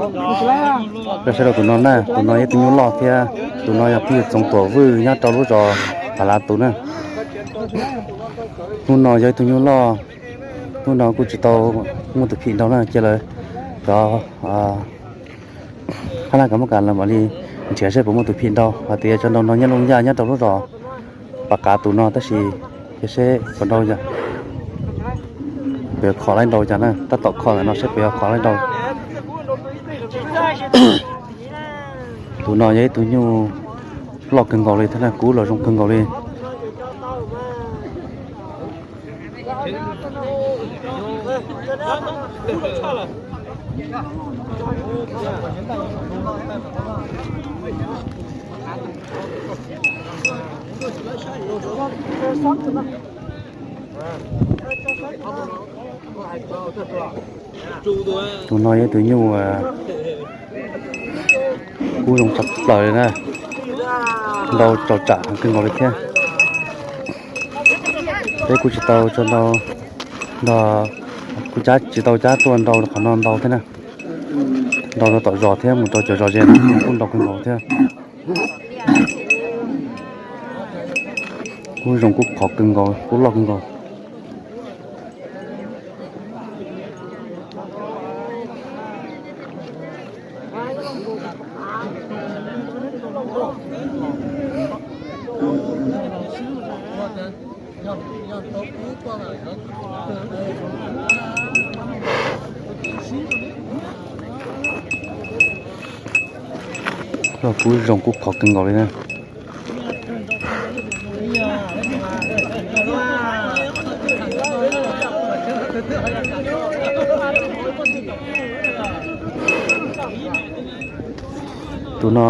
Koj saib rau tus no na, tus no yog ib tug nyuj loj thiab. Tus no yog phooj ywg Txoov Tuam Vwj nyob rau lub zos Phav Lav tus na. Hnub no yog ib tug nyuj loj, hnub no kuj tsis tau muaj tus phim nrau na, cia lawv cov qhab nab kav mob kav lawv mam li nrhiav seb puas muaj tus phim nrau. Hais tias cov nrau no nyob Looj Yaj nyob rau lub zos Phav Qav tus no, tab sis cia seb puas nrau yog, puas yog khov laib nrau cas na, tab tom khov ntawm no seb puas yog khov laib nrau. Tus no yog ib tug nyuj loj kawg nkaus li thiab na, kub los zoo kawg nkaus li. Tus no yog tus nyuj kub zoo tshaj plaws li na, nrau tsaus tsam heev kawg nkaus li thiab. Peb kuj tsis tau tso nrau, nrog, kuj cab, tsis tau cab tuaj nrau qhov no ntau thiab na, nrau rau tom zos thiab mus rau cov zos ze no kuj nrau kawg nkaus thiab. Kub zoo kub khov kawg nkaus, kub loj kawg nkaus. Kub zoo kub khov kawg nkaus li na. Tus no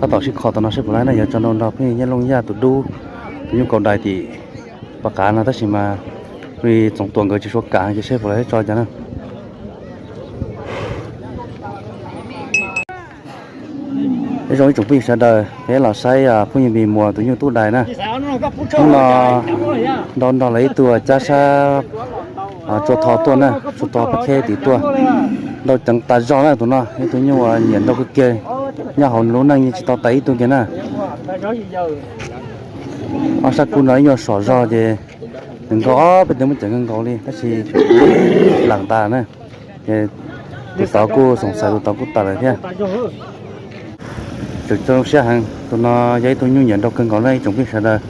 tab tom sib kho tus no seb puas laib na, yuav tso nrau nrog phooj ywg nyob Looj Yaj tus dub, tus nyuj kaus dais tim Phav Qav no, tab sis mas li Txoov Tuam nkawd tsis suav kam ces seb puas laib tso cas na. Nyob zoo ib tsoom phooj ywg sawv daws, peb los saib phooj ywg Npis Muas tus nyuj tub dais na. Hnub no nrau nrog lawv ib tug cab sab Tsua Tho tuaj na, Tsua Tho Pab Kheb tim tuaj. Nrau ceev tas zog na tus no, ib tug nyuj uas nyiam nrau kawg kiag, nyob hauv nws lub neej yeej tsis tau tais ib tug kiag na. Ob sab kub no ib nyuag som zog ces nws nkaug ob peb teg muab ceev kawg nkaus li tab sis lam tas na. Ces tus tod kuj xoom xaiv, tus tod kuj tawm lawm thiab. Tseem zoo siab heev, tus no yog ib tug nyuj nyiam nrau kawg nkaus na ib tsoom phooj ywg sawv daws.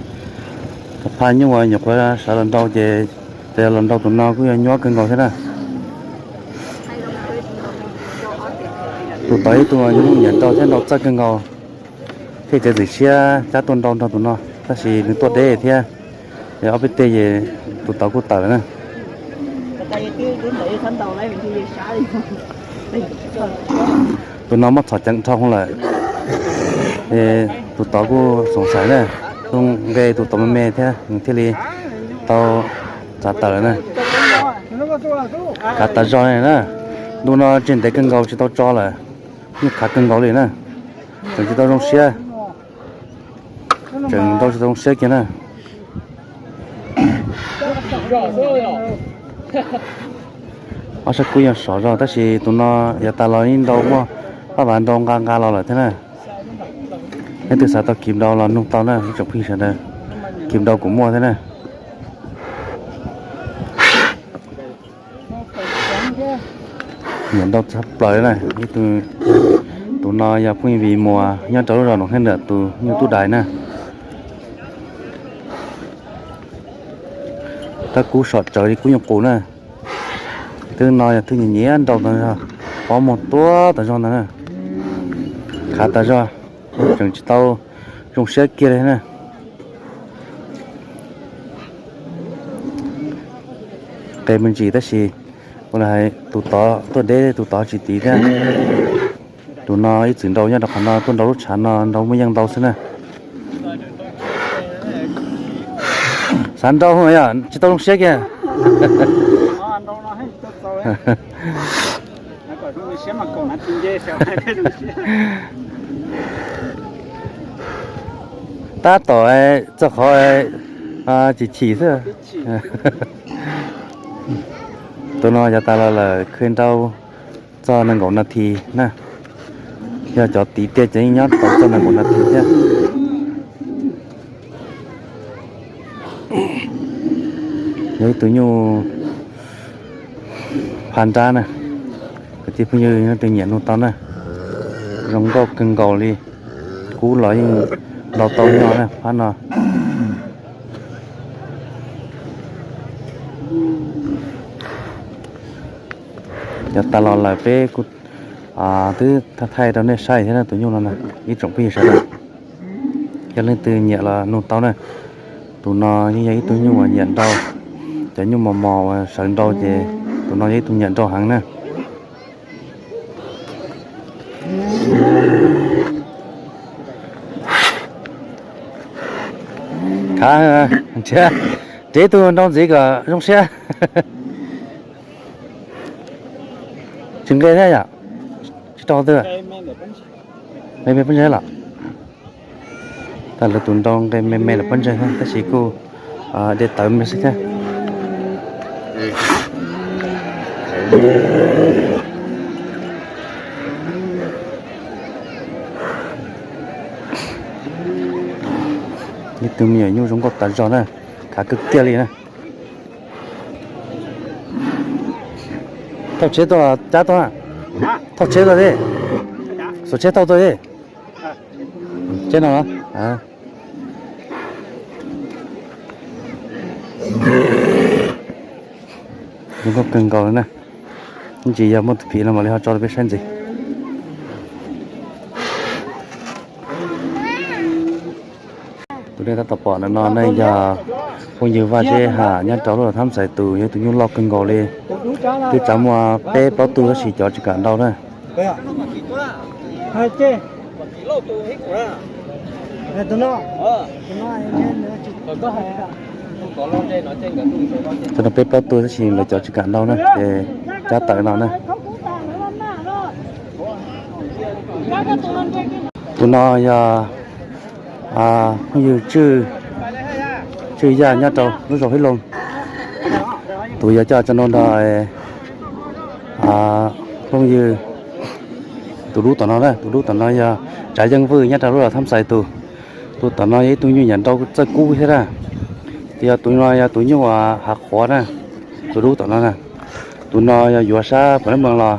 Phaj nyuj uas nyuam qhuav sawv los nrau ces, ces los nrau tus no kuj yog nyuaj kawg nkaus thiab na. Tus tod ib tug nyuj nyiam nrau thiab nrau txawj kawg nkaus, thiaj txiav txim siab cab tuaj nrau nrog tus no, tab sis nws tuaj deb thiab. Ces ob peb teg ces tus tod kuj tawm lawm na. Tus no muab txhom ceev dhau lawm, ces tus tod kuj xoom xaiv na, zoo nqe tus tod me me thiab nws thiaj li tau txav tawm lawm na. Khav tas zog na, ntu no tseg ntev kawg nkaus tsis tau tso lawm, yeej khav kawg nkaus li na, tseem tsis tau zoo siab, tseem nrau tsis tau zoo siab kiag na. Ob sab kub yog sov zog tab sis tus no yav tas los yeej nrau muaj pab vas nrau nqa nqa los lawm thiab na. Leej twg xav tau khiv nrau los nug tau na ib tsoom phooj ywg sawv daws, khiv nrau kuv muaj thiab na. Nyiam nrau tshaj plaws na, ib tug, tus no yog phooj ywg Npis Muas nyob rau lub zos Noom Heej Nram tus nyuj tub dais na. Tab kub som tsawv li kub nyuj qus na. Twb no yog twb nyiam nyiam nrau tas zog, pob muag tuab tas zog ntawd na. Khav tas zog, tseem tsis tau zoo siab kiag li na. Qe me ntsis tab sis ua li hais tus tod tuaj deb tus tod tsis tiv thiab. Tus no ib txwm nrau nyob rau qhov no tuaj nrau lub tshav no nrau muaj yeej ntau xwb na. Xav nrau yog tsis tau zoo siab kiag. Tab tom txog qhov chim chim xwb. Tus no yav tas los lawm khw nrau Txog nees nkaum nas this na, yog cov tiv tiag ces yeej nyob tau txog nees nkaum nas this thiab. Yog ib tug nyuj pha nrab na, kwv tij phooj ywg leej twg nyiam nug tau na, zoo nkauj kawg nkaus li, kub los yeej ntaus tau nyob na phab no. Cov tas los lawm peb kuj twb thaij rau nej saib thiab na, tus nyuj no na, ib tsoom phooj ywg sawv daws. Yog leej twg nyiam los nug tau na. Tus no yeej yog ib tug nyuj uas nyiam nrau, cov nyuj mos mos uas sawv nrau ces tus no yog ib tug nyiam nrau heev na. Khav, nrhiav ib tug nrau ntxiv kom zoo siab. Tsis nqe thiab yom? Tsis rau twg? Nqe me pob ntseg los? Tag lawv tus nrau nqe me me lawm pob ntseg thiab tab sis kuj de tawv me xwb thiab. Ib tug me nyuam nyuj zoo nkauj tas zog na, khav kawg kiag li na. Thauj tsheb tuaj cab tuaj, thauj tsheb tuaj thiab, xuas tsheb thauj tuaj thiab. Tsheb no los? Zoo nkauj kawg nkaus li na. Ib ntsis yog muaj tus phim no mam li ho tso rau peb saib ntxiv. Tus nej tab tom pom ntawm no ne yog phooj ywg Vaj Zeb Ham nyob rau lub zos Thab Xais Tus, yog tus nyuj loj kawg nkaus li. Twb tsav muaj peb plaub tug tab sis cov tsis kam nrau na. Cov no peb plaub tug tab sis lawv cov tsis kam nrau na, ces cab tawm no na. Tus no yog phooj ywg Tswj Yaj nyob rau lub zos Hib Loo. Tus yog coj tso no nrog phooj ywg tus dub tom no na, tus dub tom no yog Tsav Yeej Vwj nyob rau lub zos Thab Xais Tus. Tus tom no yog ib tug nyuj nyiam nrau txawj kub thiab na. Ces yog tus no yog tus nyuj hav qhuav na, tus dub tom no na. Tus no yog yuav sab Pam Lab Mees los,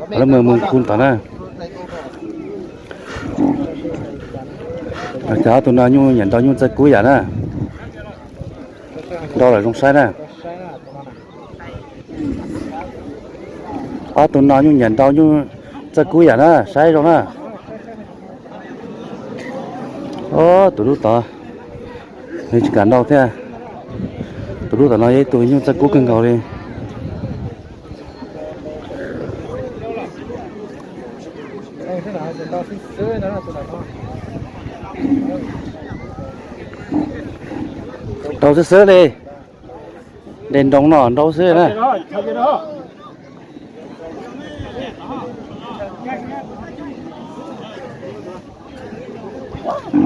Pam Lab Mees Moos Khu tom na. Cov ob tug no nyuj nyiam nrau nyuj txawj kub yam na. Nrau lawm zoo saib na. Ob tug no nyuj nyiam nrau nyuj txawj kub yam na, saib zoo na. Ob, tus dub tod nws tsis kam nrau thiab. Tus dub tom no yog ib tug nyuj txawj kub kawg nkaus li. Nrau xwb xwb li. De nroo no nrau xwb na.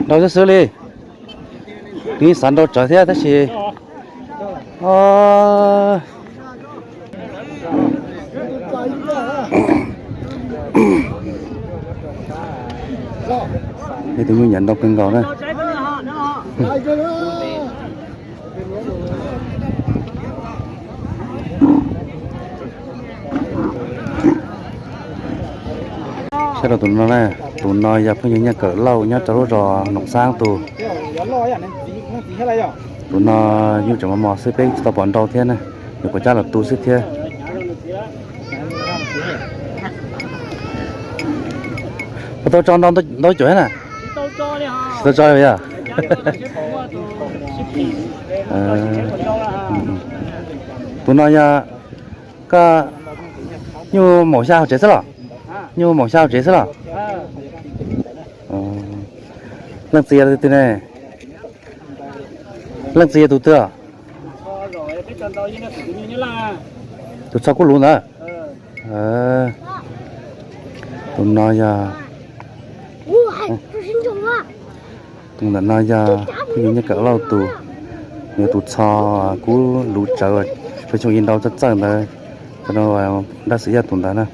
Nrau xwb xwb li. Nws xav nrau tsawv thiab tab sis Ib tug nyuj nyiam nrau kawg nkaus na. Saib rau tus no na, tus no yog phooj ywg Nyiaj Kawm Lauj nyob rau lub zos Noom Xab tus. Tus no nyuj tseem mos mos xwb, peb tsis tau pom nrau thiab na, nyuam qhuav cab los tu xwb thiab. Puas tau tso nrau ntau cuam thiab na? Tsis tau tso yog? Tus no yog koj nyuj maum xya hauv tsev xwb los? Nyuj maum xya hauv tsev xwb los? Leej txiv yog tus twg ne? Leej txiv yog tus twg? Tus txho kub luv ntawd. Tus no yog, tus ntawm no yog phooj ywg Nyiaj Kawm Lauj tus, nws tus txho kub luv tsawv, peb tsoom ib nrau txawj txawj ntawd, cov no Dab Xwm Yaj tus ntawd na.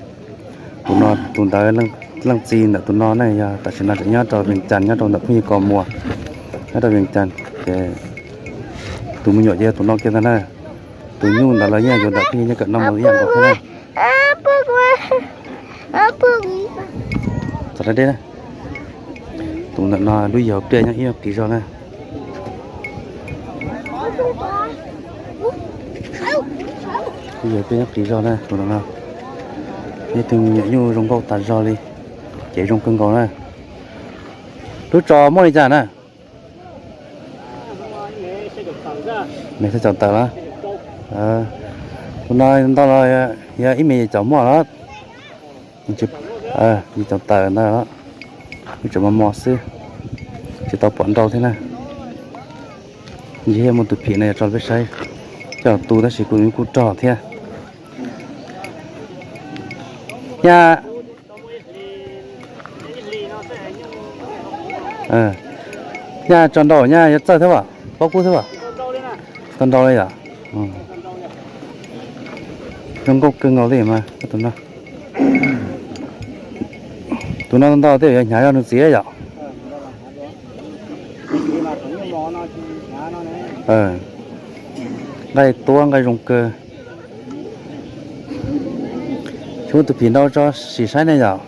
Tus no, tus ntawd leej txiv ntawm tus no ne yog tam sim no tseem nyob rau Vees Cas, nyob rau ntawm phooj ywg Kos Muas, nyob rau Vees Cas. Ces tus me nyuam ces yog tus no kiag ntag na. Tus nyuj ntawd los yeej yuav ntawm phooj ywg Nyiaj Kawm no mus ib yam nkaus thiab na. Txog deb deb na. Tus ntawm no lub yawg pliaj nyob ib qis zog na. Lub yawg pliaj nyob qis zog na, tus ntawm no. Ib tug me nyuam nyuj zoo nkauj tas zog li, ces zoo kawg nkaus na. Lub tso muaj li cas na? Me xya caum tawm los? Tus no ntau los yog ib me caum muaj los? Yim caum tawm ntawd los, wb tseem mos mos xwb, tsis tau pom nrau thiab na. Ntshe yog muaj tus phim no yog tso peb saib, coj tu tab sis kuj kuj rog thiab. Nyaj, nyaj tso nrau nyaj yuav txawj thiab as, paub kub thiab as. Tau nrau li yom? Zoo nkauj kawg nkaus li mas tus no. Tus no ntau tej yuav hnyav zog nws txiv yom. Nqaij tuab nqaij zoo kawg. Tsis muaj tus phim nrau tso sim saib ne yom.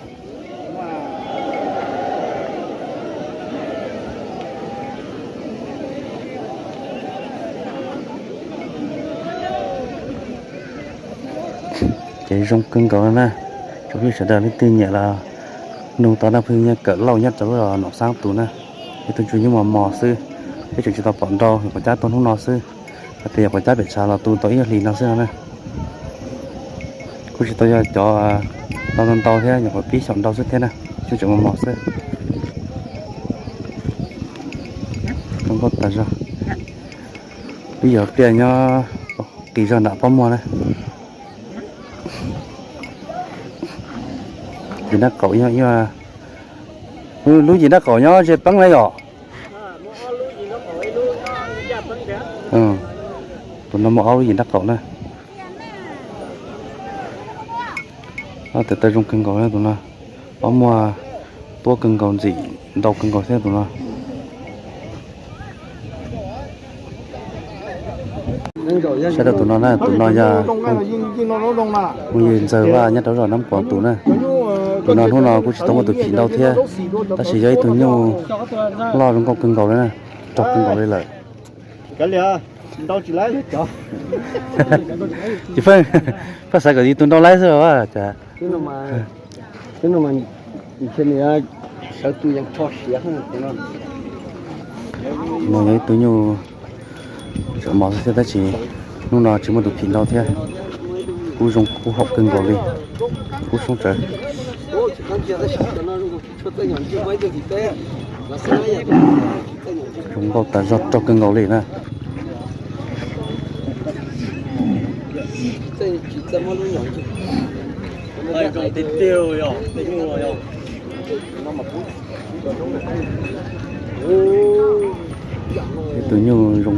Ces zoo kawg nkaus na. Tsoom phooj ywg sawv daws leej twg nyiam los nug tau na, phooj ywg Nyiaj Kawm Lauj nyob rau lub Noom Xaab tus na. Ib tug ntsuj nyuj mos mos xwb, peb tseem tsis tau pom nrau, yog Quav Cab tuaj hnub no xwb. Hais tias yog Quav Cab pem tshav los tu tau ib yam hli no xwb no na. Kuj tsis tau yog cov ntau ntau thiab, nyuam qhuav pib xyaum nrau xwb thiab na, tseem mos mos xwb. Zoo nkauj tas zog. Lub yawg pliaj nyob qis zog nram pob muag na. Yim nrab qaum, lub yim nrab qaum nyob ze peeb na yom. Tus no muaj ob lub yim nrab qaum na. Ob tawv taw zoo kawg nkaus tus no. Pob muag tuab kawg nkaus, ntxim nrau kawg nkaus thiab tus no. Saib rau tus no na, tus no yog phooj ywg Ntxawg Vaj nyob rau zos Nab Koos tus na. Tus no hnub no kuj tsis tau muaj tus phim nrau thiab, tab sis yog ib tug nyuj loj zoo nkauj kawg nkaus li na, rog kawg nkaus li lawm. Tsis pheej, pheej xav kom yus tus nrau laib xwb as cas. Tus no yog ib tug nyuj tseem mos xwb thiab tab sis hnub no tsis muaj tus phim nrau thiab. Kub zoo kub haum kawg nkaus li, kub soob tsawv. Zoo nkauj tas zog, rog kawg nkaus li na. Tus nyuj zoo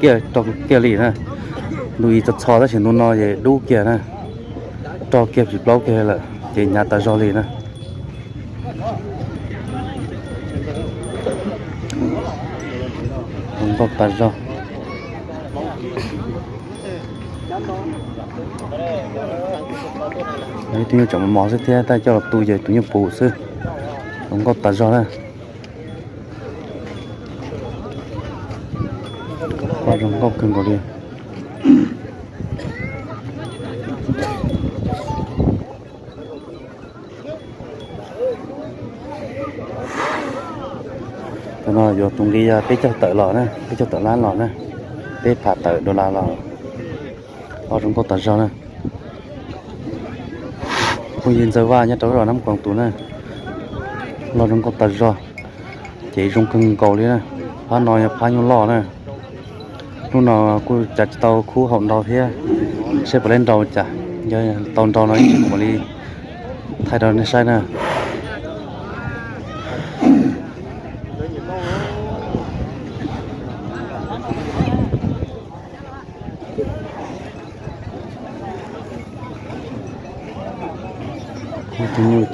kiag, rog kiag li na. Ntu i txho txho tab sis ntu no ces dub kiag na, rog kiag, plis plaub kiag lawm ces hnyav tas zog li na. Zoo nkauj tas zog. Ib tug nyuj tseem mos mos xwb thiab, tab coj los tu ces tus nyuj puv xwb. Zoo nkauj tas zog na. Zoo nkauj kawg nkaus li. Tus no yuav tus nqi yog peb caug tawm los na, peb caug tawm lab los na, peb phav tawm dollar los. Loj zoo nkauj tas zog na. Phooj ywg Ntxawg Vaj nyob rau zos Nab Koos tus na, loj zoo nkauj tas zog, ces zoo kawg nkaus li na. Phab no yog phab nyuj loj na. Hnub no kuj cav tsis tau khub haum nrau thiab, seb puas laib nrau cas. Yog tau nrau no ib tsam mam li thaij rau nej saib na.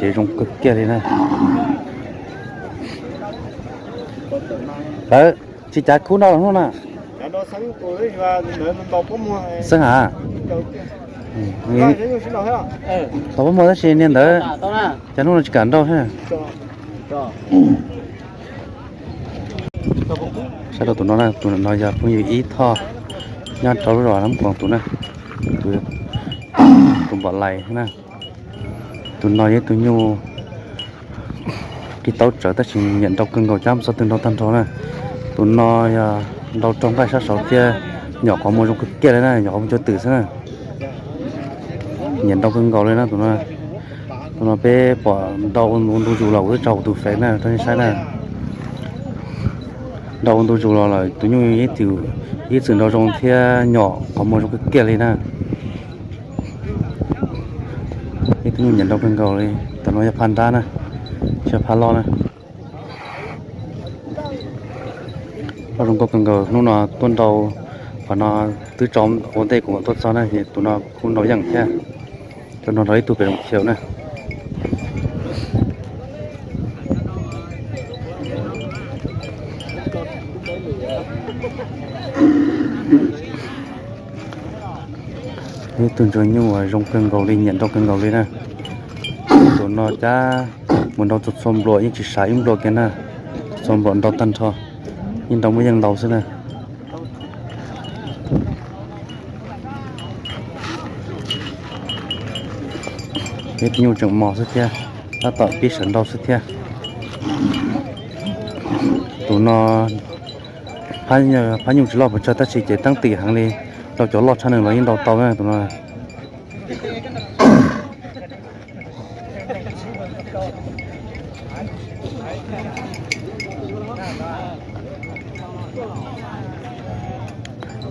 Ces zoo kawg kiag li na. Lawv tsis cav khub no los hnub na. Xeeb Hav, tau pob muag tab sis niag ntawd cas hnub no tsis kam nrau thiab. Saib rau tus no na, tus no yog phooj ywg Ib Thoj nyob rau lub zos Nab Koos tus na, tus npam lais na. Tus no yog ib tug nyuj qis taub tsawv tab sis nyiam nrau kawg nkaus, cab txhob twg nrau tag nrho na. Tus no yog nrau raug nqaij sab saud thiab, nyom qhov muag zoo kawg kiag li na, nyom qhov muag cuag twm xwb na. Nyiam nrau kawg nkaus li na tus no. Tus no peb pom nrau ua ntu zus los kuv twb tso kuv tus fev na rau nej saib na. Nrau ua ntu zus los lawm tus nyuj ib txwm nrau zoo thiab nyom qhov muag zoo kawg kiag li na. Ib tug nyuj nyiam nrau kawg nkaus li. Tus no yog phaj nrab na, tsis yog phaj loj na. Loj zoo nkauj kawg nkaus, hnub no tuaj nrau qhov no twb tso ua ntej kuv mam tuaj txog na, tus no kuj nrau yeej thiab. Tus no nrau ib tug pem zoov chaw na. Ib tug ntsuag nyuj uas zoo kawg nkaus li, nyiam nrau kawg nkaus li na. Tus no cab mus nrau txhua txhua npluas yeej tsis sav ib npluas kiag na. Txhua txhua npluas nrau tag nrho, yeej nrau muaj yeej ntau xwb na. Ib tug nyuj tseem mos xwb thiab, tab tom pib sawv nrau xwb thiab. Tus no phab nyuj tsis loj pes tsawg tab sis ces teeb tim heev li, rau cov loj tshaj nws los yeej nrau tau na tus no.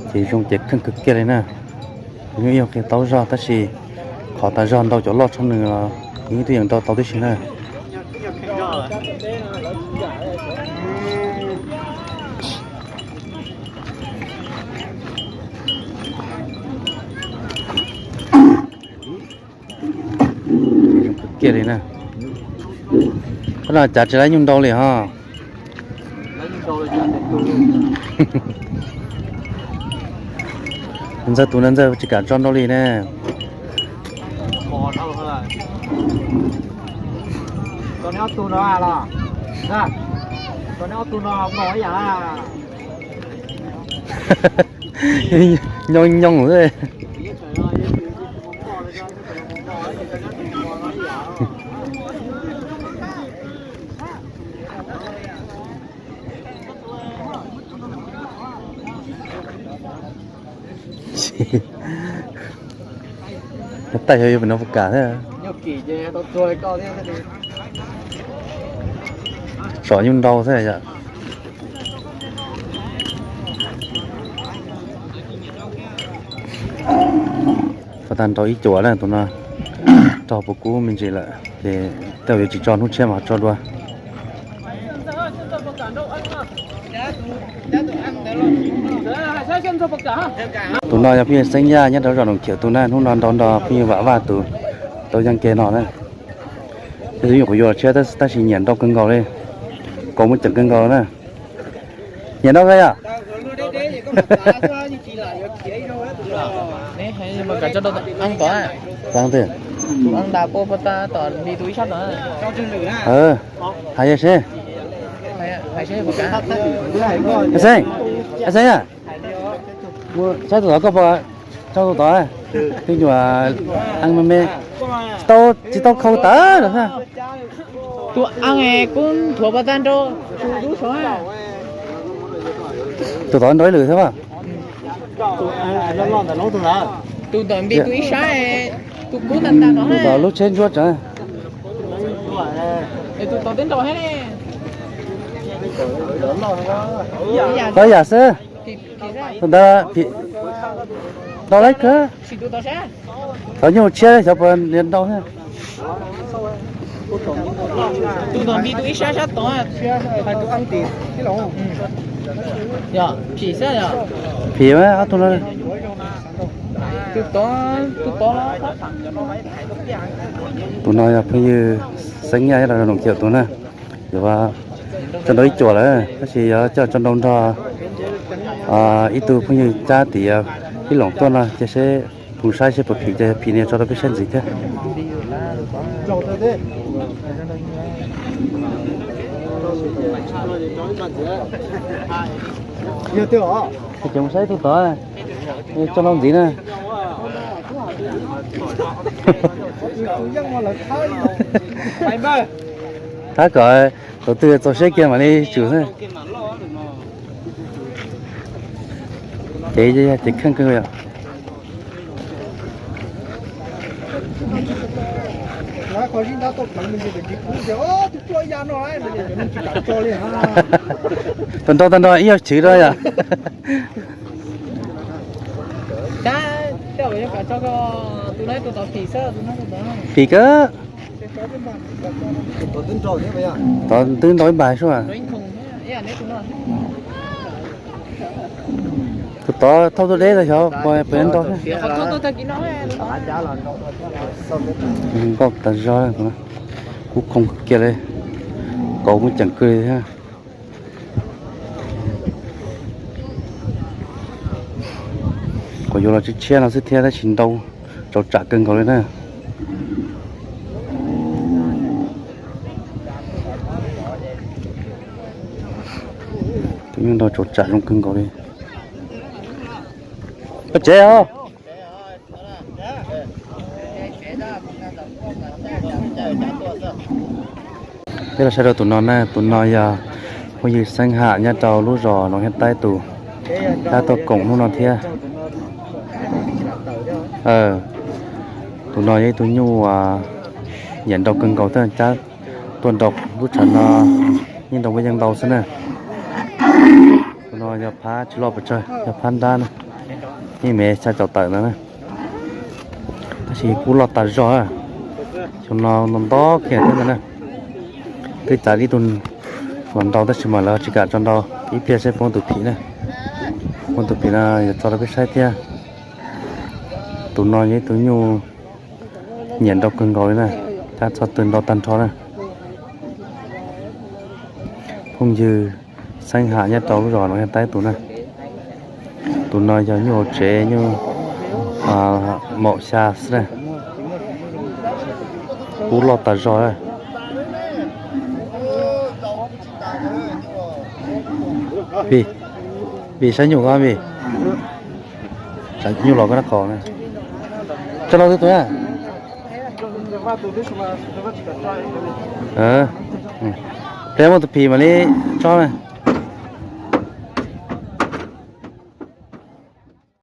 Ces zoo ces kheej kawg kiag li na. Nyuj ib yog qhia taub zog tab sis qhov tas zog nrau cov loj tshaj nws los yeej tub yeem nrau tau tib si na. Kiag li na. Qhov no cav tsis laib nyuj nrau li ho. Ntxawg tus no ntxawg tsis kam tso nrau li ne. Nyooj nyooj xwb. Tab tab yog yuav pem no puas kam thiab. Tsom nyuj nrau xwb yom. Tau tag nrau ib cuam na tus no, rog puas kub me ntsis lawm ces tej zaum yuav tsis tso, hnub tshiab mas tso dua. Tus no yog phooj ywg Xeeb Yaj nyob rau zos Noom Khiav tus na, hnub no nrau nrog phooj ywg Vam Vaj tus tau yeej kiag no na. Peb twb nyuam qhuav yuav los tshiab tab sis nyiam nrau kawg nkaus li, kaus muaj ceem kawg nkaus na. Nyiam nrau kawg yom? Hais seb, Xeeb, Xeeb, saib tus tod koj puas, tso tus tod, tej nyuam me me, tsis tau, tsis tau khau tawv lawm. Tus tus thuav pas tag nrho, tus tod nrau ib lwm thiab. Tus ntawm npis tus ib sab, tus kub tag tag no, tus tod lub tsheb ntsuab tsev. Tus tod twb nrau thiab ne. Tau yam xwb. Tus ntawd nrau lawm kawg. Tau nyuj tshiab xyov puas nrau thiab. Tus ntawm npis tus ib sab sab tod. Phim ob tug no. Tus no yog phooj ywg Xeeb Yaj nyob rau Noom Kiaum tus na. Yuav tso nrau ib cuam lawm, tab sis yuav coj tso nrau nrog ib tug phooj ywg Cab tim Ib Loom tuaj no, ces seb puas saib seb puas phim, ces phim no tso rau peb saib ntxiv thiab. Ces mus saib tus tod, tso nrau ntxiv na. Thab kom tus twg txaus siab kiag mam li tsum xwb. Ces, ces kheej kawg yom. Tag nrho tag nrho ib yam chwv rau yom. Phim kawg. Tod twb nrau ib npas sub. Tus tod thauj tuaj deb tag xyov puas nrau thiab. Nkauj tas zog, kub khoo kiag li, kauv kuj ceem kawg li thiab. Kuv yuav los tshiab tshiab no xwb thiab tab sis nrau tsaus tsam kawg nkaus li na. Tus nyuj nrau tsaus tsam zoo kawg nkaus li. Koj tsev os. Peb los saib rau tus no na, tus no yog phooj ywg Xeeb Ham nyob rau lub zos Noov Hiab Taib tus, tab tuaj koom hnub no thiab. Tus no yog ib tug nyuj nyiam nrau kawg nkaus thiab, cab tuaj nrau lub tshav no yeej nrau muaj yeej ntau xwb na. Tus no yog phab tsis loj pes tsawg, yog phab nrab na, yeej me xya caum tawm ntawd na. Tab sis kub loj tas zog, xyoo no nto nto kiag thiab ntag na. Twb txav ib tug los nrau tab sis mas lawv tsis kam tso nrau, ib pliag seb puas muaj tus phim na. Muaj tus phim no yuav tso rau peb saib thiab. Tus no yog ib tug nyuj nyiam nrau kawg nkaus li na, tab txog twg nrau tag nrho na. Phooj ywg Xeeb Ham nyob rau lub zos Noov Hiab Taib tus na. Tus no yog nyuj hauv tsev, nyuj maum xya xwb na. Kub loj tas zog. Vij, Vij saib nyuj ko Vij. Saib nyuj los koj nab qos na. Tso rau twg tus na. Pliag muaj tus phim mam li tso na.